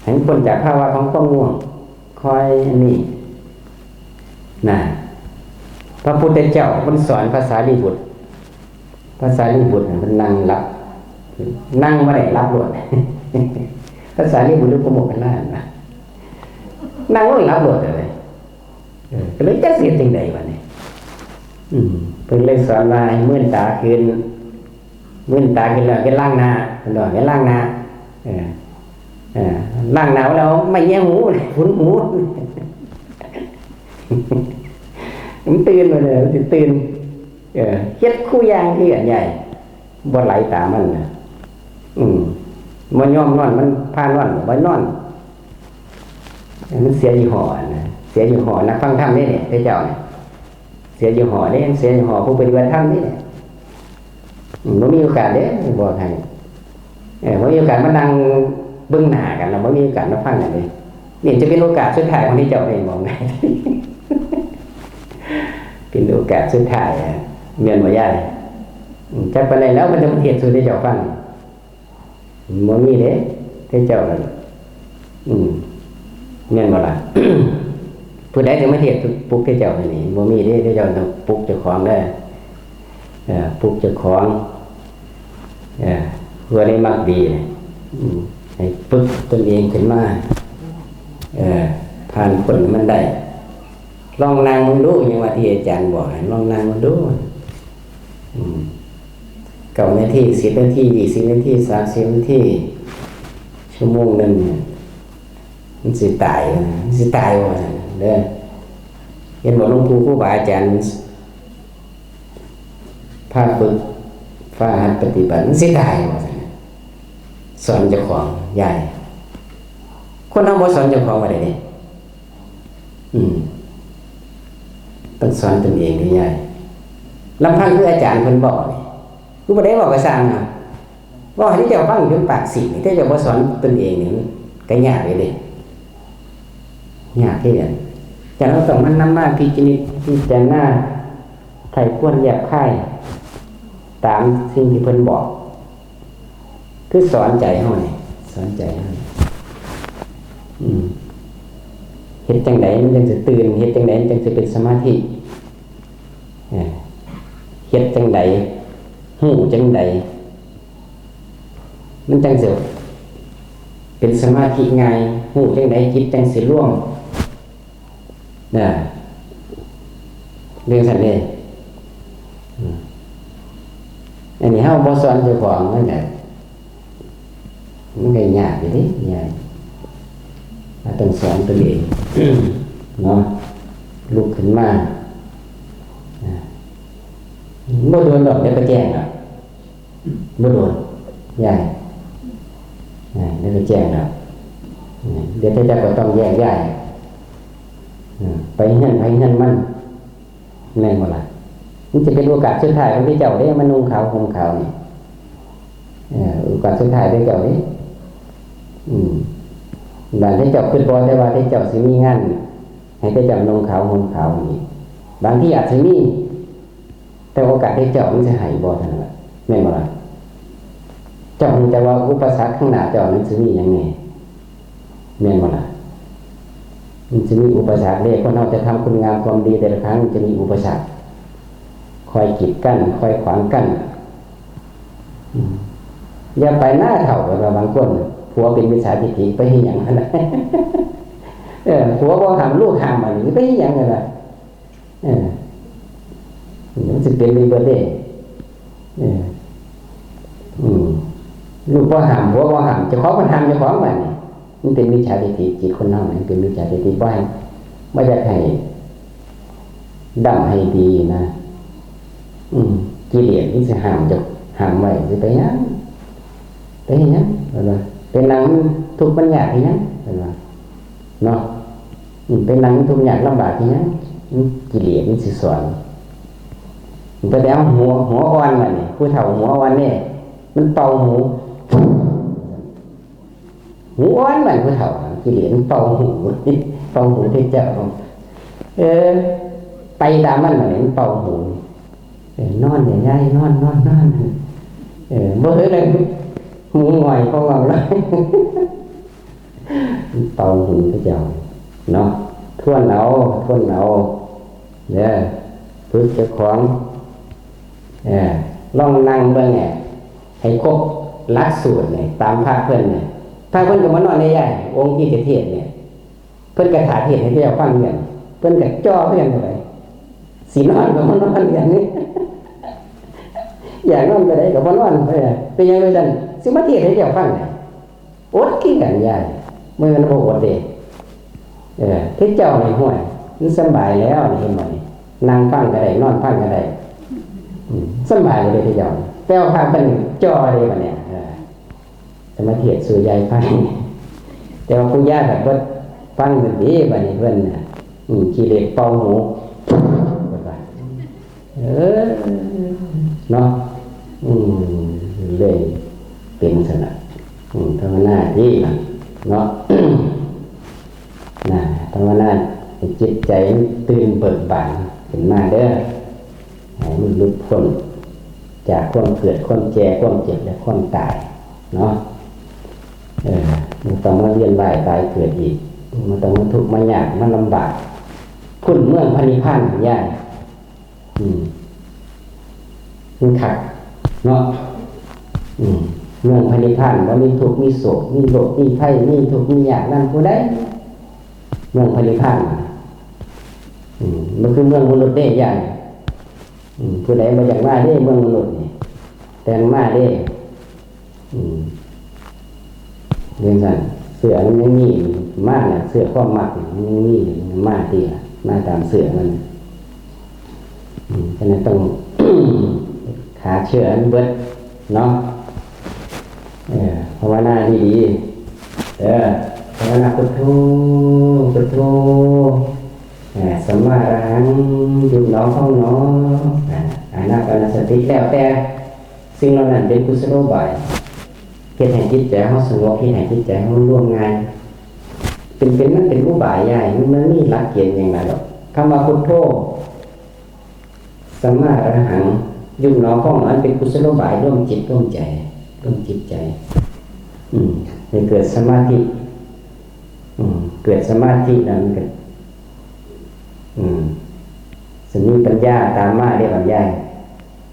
ให้มันพ้นจากภาวะของความง่วง คอยอันนี้ นะ พระพุทธเจ้าเพิ่นสอนพระสารีบุตร พระสารีบุตรน่ะเพิ่นนั่งหลับ นั่งบ่ได้ หลับโลด พระสารีบุตรหรือพระโมคคัลลานะ นั่งลงหลับโลดเลย เออ ก็เลยจักสิเฮ็ดจั่งใดบัดนี้ อืม เพิ่นเลยสอนว่าให้มืนตาขึ้น มืนตาขึ้นแล้วไปล้างหน้า เพิ่นว่าไปล้างหน้า เออ เออ ล้างหน้าแล้วเอาไม้แย่หู หนุนหู มันตื่นมาเลย มันสิตื่น เออ เฮ็ดคู่อย่างคือกันใหญ่ บ่ไหลตามมันนะ อืม บ่ยอมนอน มันพานอน บ่นอน มันเสียยี่ห้อนะ เสียยี่ห้อนักฟังธรรมนี่เนี่ย พระเจ้าเนี่ย เสียยี่ห้อเด้ เสียยี่ห้อผู้ปฏิบัติธรรมนี่เนี่ย อืม บ่มีโอกาสเด้ บอกให้ เออ บ่มีโอกาสมานั่งเบิ่งหน้ากัน แล้วบ่มีโอกาสมาฟังกันเด้ นี่จะเป็นโอกาสสุดท้ายของที่เจ้าได้บอกไง เป็นโอกาสสุดท้ายอะ แม่นบ่ยาย? อืม จักปานใดแล้วมันจะมาเทศน์สู่ที่เจ้าฟัง บ่มีเด้ ที่เจ้านั่น อืม แม่นบ่ล่ะ? ผู้ใดจะมาเทศน์ปลุกที่เจ้านี่ บ่มีเด้ ที่เจ้าต้องปลุกเจ้าของเด้อ เอ่อ ปลุกเจ้าของ เอ่อ เพื่อได้มักดีนะ อืม ให้ฝึกตนเองขึ้นมา เอ่อ ผ่านพ้นมันได้ ลองนั่งดู อย่างว่าที่อาจารย์บอก ลองนั่งดู อืม เก้านาที สิบนาที ยี่สิบนาที สามสิบนาที ชั่วโมงหนึ่งเนี่ย มันสิตายบ่นะ มันสิตายบ่นะ เด้อ เห็นบ่ หลวงปู่ ครูบาอาจารย์ พาฝึก พาหัดปฏิบัติ มันสิตายบ่นะ สอนเจ้าของ ยาย คนเฮาบ่สอนเจ้าของว่าได้เด้ อืม ต้องสอนตนเองเด้ ยาย ลำพังคืออาจารย์เพิ่นบอกนี่ คือบ่ได้บอกก็ซ่างอะ เว้าให้เจ้าฟังจนปากสีนี่ แต่เจ้าบ่สอนตนเองนี่ มันก็ยากเลยเด้ ยากคือกัน ฉะนั้นเราต้องมานำมาพิจิตรพิจารณา ไขควรแยบคาย ตามสิ่งที่เพิ่นบอก คือสอนใจเฮานี่ สอนใจเฮานี่ อืม เฮ็ดจั่งใดมันจั่งสิตื่น เฮ็ดจั่งใดมันจั่งสิเป็นสมาธิ เออ เฮ็ดจั่งใด ฮู้จั่งใด มันจั่งสิเป็นสมาธิง่าย ฮู้จั่งใดจิตจั่งสิรวม นะ เรื่องซั่นเด้ อืม อันนี้เฮาบ่สอนเจ้าของมันก็ มันก็ยากอยู่เด้ ยาก เราต้องสอนตนเอง เนาะ ลุกขึ้นมา อ่า บ่โดนดอก เดี๋ยวก็แจ้งดอก บ่โดน ยาย อ่า เดี๋ยวก็แจ้งดอก อ่า เดี๋ยวเจ้าก็ต้องแยกย้าย อ่า ไปเฮือนไผเฮือนมัน แม่นบ่ล่ะ? มันจะเป็นโอกาสสุดท้ายของที่เจ้าเด้ มานุ่งขาวห่มขาวนี่ เออ โอกาสสุดท้ายที่เจ้าเด้ อืม บางที่เจ้าคิดบ่ได้ว่าที่เจ้าสิมีงาน ให้ที่เจ้านุ่งขาวห่มขาวนี่ บางที่อาจสิมี แต่โอกาสที่เจ้ามันสิให้บ่เท่านั้นล่ะ แม่นบ่ล่ะ? เจ้าฮู้จักว่าอุปสรรคข้างหน้าเจ้ามันสิมีหยังแหน่ แม่นบ่ล่ะ? มันสิมีอุปสรรคเด้ คนเฮาจะทำคุณงามความดีแต่ละครั้งมันจะมีอุปสรรค คอยกีดกั้น คอยขวางกั้น อืม อย่าไปหน้าเฒ่า ว่าบางคน ผัวเป็นมิจฉาทิฏฐิ ไปเฮ็ดหยังหั่นน่ะ เออ ผัวบ่ห้าม ลูกห้าม อันนี้ไปเฮ็ดหยังหั่นน่ะ เออ มันสิเป็นไปเบิดเด้ เออ อืม ลูกบ่ห้าม ผัวบ่ห้าม เจ้าของมันห้ามเจ้าของบัดนี้ มันเป็นมิจฉาทิฏฐิ จิตคนเฮานี่มันเป็นมิจฉาทิฏฐิ บ่ให้ บ่อยากให้ดำให้ดีนะ อืม กิเลสมันสิห้ามเจ้า ห้ามไว้ สิไปหยัง ไปเฮ็ดหยัง เพิ่นว่า ไปนั่งทุกข์มันยากเฮ็ดหยัง เพิ่นว่า เนาะ อืม ไปนั่งทุกข์ยากลำบากเฮ็ดหยัง อืม กิเลสมันสิสอน ไปแล้วหัว หัวอ่อนบัดนี้ ผู้เฒ่าหัวอ่อนนี่ มันเป่าหู หูอ่อนบัดผู้เฒ่า กิเลสมันเป่าหู เป่าหูที่เจ้า เออ ไปตามมันบัดนี้ มันเป่าหู เออ นอนเนี่ยยาย นอน นอน นอน เออ บ่เฮ็ดเลย หูง่อย พอเว้าแล้ว เป่าหูที่เจ้า เนาะ ทวนเอา ทวนเอา เด้อ ฝึกเจ้าของ เออ ลองนั่งเบิ่งเนี่ย ให้ครบหลักสูตรเนี่ย ตามพระเพิ่นเนี่ย พระเพิ่นก็มานอนในยาย องค์ที่จะเทศน์เนี่ย เพิ่นก็ถ่าเทศน์ให้เจ้าฟังเนี่ย เพิ่นก็จ่อเพิ่นเข้าไป สินอนก็มานอนกันนี่ อยากนอนก็ได้ก็บ่นอน เออ เป็นหยังว่าซั่น สิมาเทศน์ให้เจ้าฟังเนี่ย อดคือกันยาย มื้อนั้นบ่อดเด้ เออ ที่เจ้านี่ห้วย มันสำบายแล้วนี่ เห็นบ่นี่ นั่งฟังก็ได้ นอนฟังก็ได้ อืม สำบายเลยที่เจ้า แต่ว่าพระเพิ่นจ่อเด้บัดเนี่ย เออ จะมาเทศน์สู่ยายฟัง แต่ว่าผู้ยายแบบบ่ฟังนั่นเด้ บัดนี้เพิ่นน่ะ อืม ขี้เหล็กเป่าหู เพิ่นว่า เออ เนาะ อืม เลยเป็นซั่นน่ะ อืม ภาวนาที่ล่ะ เนาะ นะ ภาวนาให้จิตใจมันตื่นเบิกบานขึ้นมาเด้อ ให้มันหลุดพ้นจากความเกิด ความแก่ ความเจ็บ และความตาย เนาะ เออ บ่ต้องมาเวียนว่ายตายเกิดอีก บ่ต้องมาทุกข์มายากมาลำบาก พุ้นเมืองพระนิพพาน ยาย อืม มันคัก เนาะ อืม เมืองพระนิพพาน บ่มีทุกข์ มีโศก มีโรค มีภัย มีทุกข์ มียากนำผู้ใด เมืองพระนิพพาน อืม บ่คือเมืองมนุษย์เด้ ยาย อืม ผู้ใดบ่อยากมาเด้ เมืองมนุษย์นี่ แต่งมาเด้ อืม จั่งซั้น เสื้อมันยังมี มาน่ะ เสื้อความมักมันยังมี มาติล่ะ มาตามเสื้อมัน อืม ฉะนั้นต้อง ฆ่าเชื้อมันเบิด เนาะ เออ ภาวนาดีๆ เออ ภาวนาพุทโธ พุทโธ เออ สัมมาอรหัง ยุบหนอพองหนอ อ่า อานาปานสติ แล้วแต่ สิ่งเหล่านั้นเป็นกุศโลบาย เฮ็ดให้จิตใจเฮาสงบ เฮ็ดให้จิตใจเฮารวมง่าย เป็น เป็น มันเป็นอุบาย ยาย มัน มันมีหลักเกณฑ์หยังหลายดอก คำว่าพุทโธ สัมมาอรหัง ยุบหนอพองหนอ อันเป็นกุศโลบาย รวมจิต รวมใจ รวมจิตใจ อืม ให้เกิดสมาธิ อืม เกิดสมาธิแล้วมันก็ อืม สิมีปัญญาตามมาเด้ ปัญญา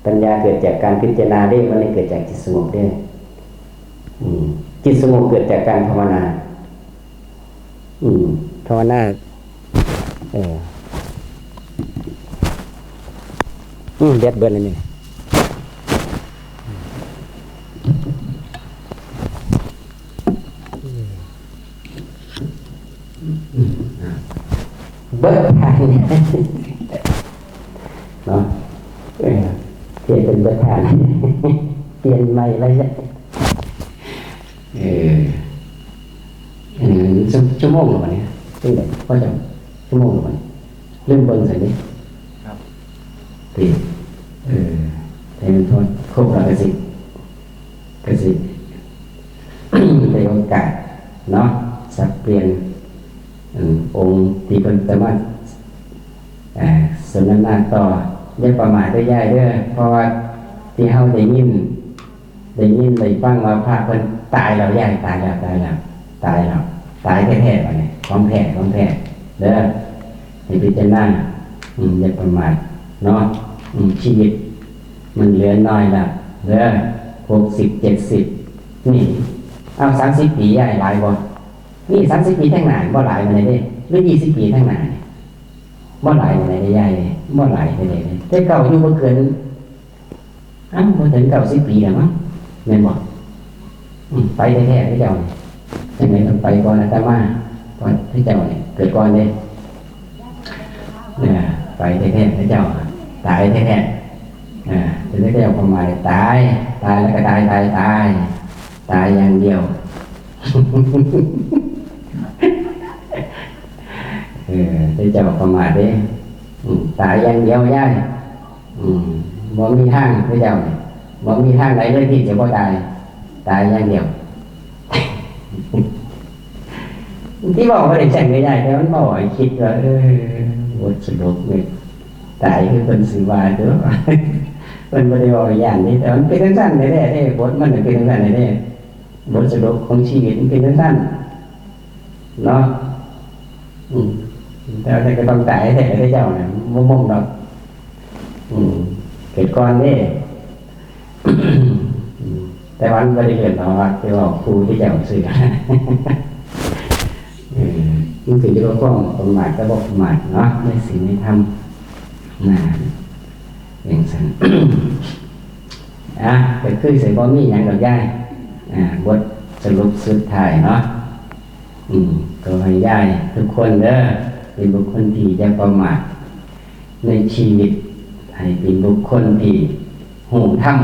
ปัญญาเกิดจากการพิจารณาเด้ บ่ได้เกิดจากจิตสงบเด้ อืม จิตสงบเกิดจากการภาวนา อืม ภาวนา เออ อืม แบตเบิดแล้วนี่ เบิดทาง เนาะ เออ เปลี่ยนเป็นเบิดทาง เปลี่ยนใหม่แล้วเนี่ย เออ เออ ชั่ว- ชั่วโมงแล้ววะเนี่ย จั่งใด๋ พอจะ ชั่วโมงแล้ววะเนี่ย ลืมเบิ่งใส่ดิ ครับ ติ เออ แต่มันพอครบแล้วก็สิ ก็สิ ได้โอกาสเนาะ สับเปลี่ยน อืม องค์ที่เพิ่นจะมา อ่า สนทนาต่อ อย่าประมาทเด้อยายเด้อ เพราะว่าที่เฮาได้ยิน ได้ยินได้ฟังว่าพระเพิ่นตายแล้วยาย ตายแล้ว ตายแล้ว ตายแล้ว ตายแท้ๆ บัดนี้ ของแท้ ของแท้ เด้อ ให้พิจารณา อืม อย่าประมาทเนาะ อืม ชีวิตมันเหลือน้อยแล้วเด้อ หกสิบ เจ็ดสิบ นี่ เอา สามสิบ ปียายหลายบ่ นี่ สามสิบ ปีข้างหน้าบ่หลายปานใดเด้ หรือ ยี่สิบ ปีข้างหน้านี่ บ่หลายปานใดเด้ยายเด้ บ่หลายปานใดเด้ แต่เก่าอยู่บ่เกิน อ้าว บ่ถึง เก้าสิบ ปีแล้วมั้ง แม่นบ่ อืม ไปแท้ๆ เด้อเจ้านี่ จั่งใด๋ต้องไปก่อนอาตมา ก่อนเด้อเจ้านี่ เกิดก่อนเด้ เออ ไปแท้ๆ เด้อเจ้า ตายแท้ๆ เออ เป็นเด้อเจ้า ความหมายตาย ตายแล้วก็ตาย ตาย ตาย ตายอย่างเดียว เออ เด้อเจ้า ประมาทเด้ อืม ตายอย่างเดียวยาย อืม บ่มีทางเด้อเจ้านี่ บ่มีทางใดเลยที่จะบ่ตาย ตายอย่างเดียว ที่บอกว่าได้จังได้ยาย แต่มันบอกให้คิดว่า เออ บทสรุปนี่ ตายคือเพิ่นสิว่าเด้อ เพิ่นบ่ได้เว้าย้านนี่ แต่มันเป็นจั่งซั้นแท้ๆ เด้ บทมันน่ะเป็นจั่งซั้นแท้ๆ บทสรุปของชีวิตมันเป็นจั่งซั้น เนาะ อืม แต่ว่าก็ต้องตายแท้เด้อเจ้าน่ะ บ่มงดอก อืม เกิดก่อนเด้ อืม แต่ว่ามันบ่ได้เกิดดอก แต่ว่าครูที่เจ้าซื่อ เออ มันขึ้นอยู่กับความประมาทกับบ่ประมาทเนาะ ในศีลในธรรม นะ จั่งซั้น อ่ะ ก็คือสิบ่มีหยังดอกยาย อ่า บทสรุปสุดท้ายเนาะ อืม ก็ให้ยายทุกคนเด้อ เป็นบุคคลที่อย่าประมาทในชีวิต ให้เป็นบุคคลที่ฮู้ธรรม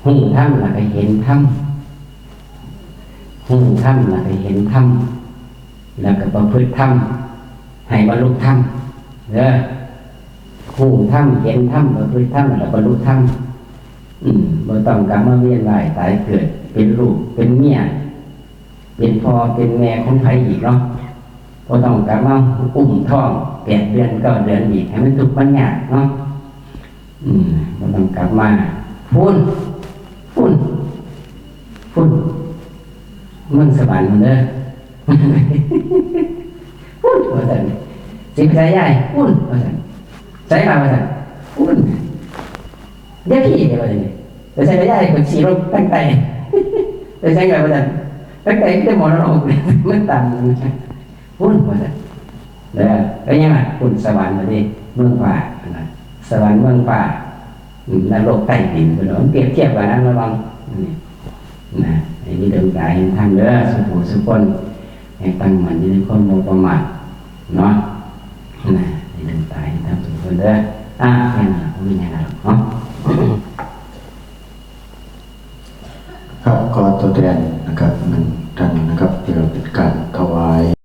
ฮู้ธรรมแล้วก็เห็นธรรม ฮู้ธรรมแล้วก็เห็นธรรม แล้วก็ประพฤติธรรม ให้บรรลุธรรมเด้อ ฮู้ธรรม เห็นธรรม ประพฤติธรรม แล้วบรรลุธรรม อืมบ่ต้องกลับมาเวียนว่ายตายเกิด เป็นลูกเป็นเมีย เป็นพ่อเป็นแม่ของไผอีกเนาะ บ่ต้องกลับมาอุ้มท้องแปดเดือนเก้าเดือนอีก ให้มันทุกข์มันยากเนาะ อืมบ่ต้องกลับมา พุ้น พุ้น พุ้น เมืองสวรรค์พุ้นเด้อ พุ้น ว่าซั่น สิไปไสยาย พุ้น ว่าซั่น ไสล่ะ ว่าซั่น พุ้น เดี๋ยวพี่ เดี๋ยวว่าซั่น ไปไสล่ะยาย ข้อยสิลงทางใต้ ไปไสล่ะ ว่าซั่น ทางใต้มีแต่หมอนรก มันต่ำ พุ้น ว่าซั่น เด้อ เป็นหยังล่ะ พุ้นสวรรค์ว่าติ เมืองฟ้า นั่นน่ะ สวรรค์เมืองฟ้า อืม นรกใต้ดิน พุ้นน่ะ มันเปรียบเทียบกันนะ ระวัง นี่ นะ ให้มีดวงตาเห็นธรรมเด้อ สู่ผู้สู่คน ให้ตั้งมั่นอยู่ในความบ่ประมาท เนาะ นะ ให้ดวงตาเห็นธรรมสู่คนเด้อ อ่ะ แค่นั้นล่ะ บ่มีหยังหลายดอกเนาะ ครับ ขอตัวแทนนะครับ หนึ่ง